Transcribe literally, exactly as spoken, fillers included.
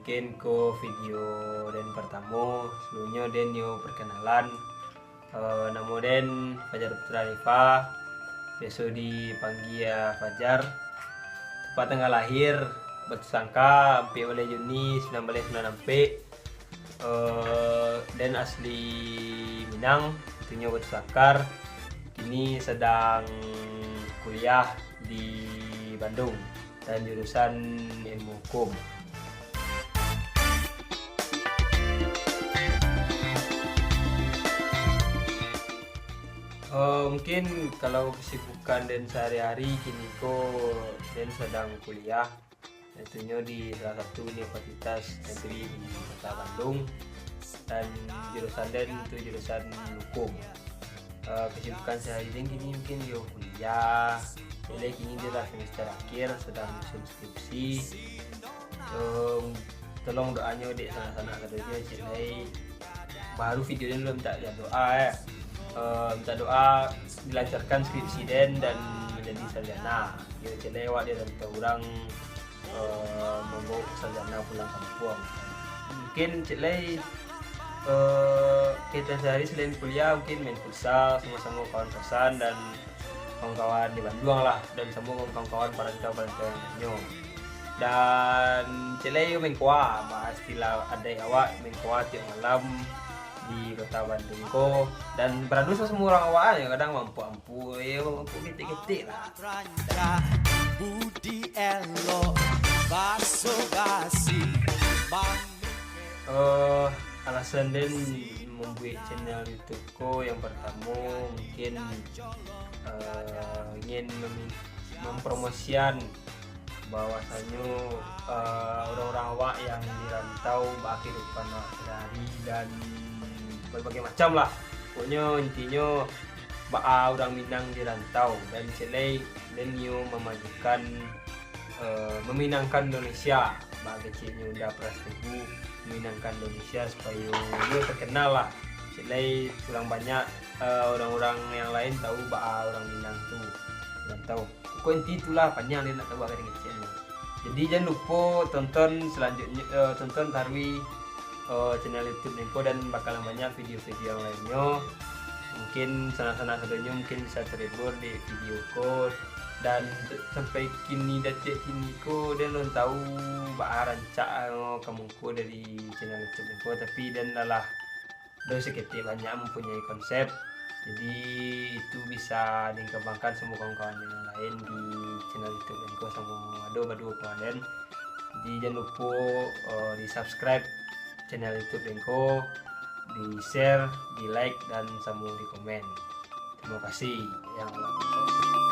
Mungkin ko video den partamo, sabalumnyo den yo perkenalan. Eh, namo den Fajar Putra Hanifa, biaso dipanggia Fajar. Tempat tanggal lahir, Batusangka, ampek baleh Juni sambilan baleh sambilan ampek. Eh, den asli Minang, itunyo Batusangka. Kini sadang kuliah di Bandung dan jurusan ilmu hukum. Eh, mungkin kalau kesibukan den sehari-hari, kini ko den sadang kuliah, itunyo di salah satu universitas negeri di Kota Bandung, dan jurusan den tu jurusan hukum. Eh, kesibukan sehari den kini mungkin yo kuliah, jadi kini den lah semester akhir, sadang nyusun skripsi. Em, tolong doanyo dek sanak-sanak sadonyo, cek lai baru video den lo mintak doa, eh. Eh, mintak doa dilancarkan skripsi den dan manjadi sarjana. Yo, cek lai awak di rantau urang, eh, mambawa sarjana pulang kampuang. Mungkin cek lai, eh, kegiatan sehari selain kuliah, mungkin main futsal samo-samo kawan kosan dan kawan-kawan di Bandung lah, dan samo kawan-kawan parantau-parantau yang lainyo. Dan cek lai main koa, ba istilah adaik awak, main koa tiok malam di Kota Bandung ko. Dan baradu samo urang awak, yo, kadang mampu-mampu, yo, mampu ketek-ketek lah. Budi elok, baso basi, Eh, alasan den mambuek channel YouTube ko, yang partamo mungkin, eh, ingin memi-, mempromosian bahwasanyo, eh, urang-urang awak yang di rantau, baa kehidupan awak sehari-hari dan berbagai macam lah. Pokoknyo intinyo baa urang Minang di rantau, dan cek lai den nio mamajukan, eh, meminangkan Indonesia, baa keceknyo Uda Pras Teguh, meminangkan Indonesia supayo nio terkenal lah. Cek lai kurang banyak, eh, urang-urang yang lain tahu baa urang Minang tu, di rantau. Pokok inti itulah, panjang den nak tahu baa keceknyo. Jadi jan lupo tonton selanjutnyo, eh, tonton taruih, eh, channel YouTube den ko, dan bakalan banyak video-video yang lainnyo. Mungkin sanak-sanak sadonyo mungkin bisa terhibur di video ko, dan sampai kini, datiak kini ko den alun tahu baa rancak, eh, ka muko dari channel YouTube den ko, tapi den lah, lah do saketek banyak mampunyai konsep. Jadi itu bisa dikambangkan samo kawan-kawan yang lain di channel YouTube den ko, samo ado baduo kawan den. Jadi jan lupo, eh, di-subscribe channel YouTube den ko, di-share, di-like, dan samo di-komen. Terima kasih yang Allah.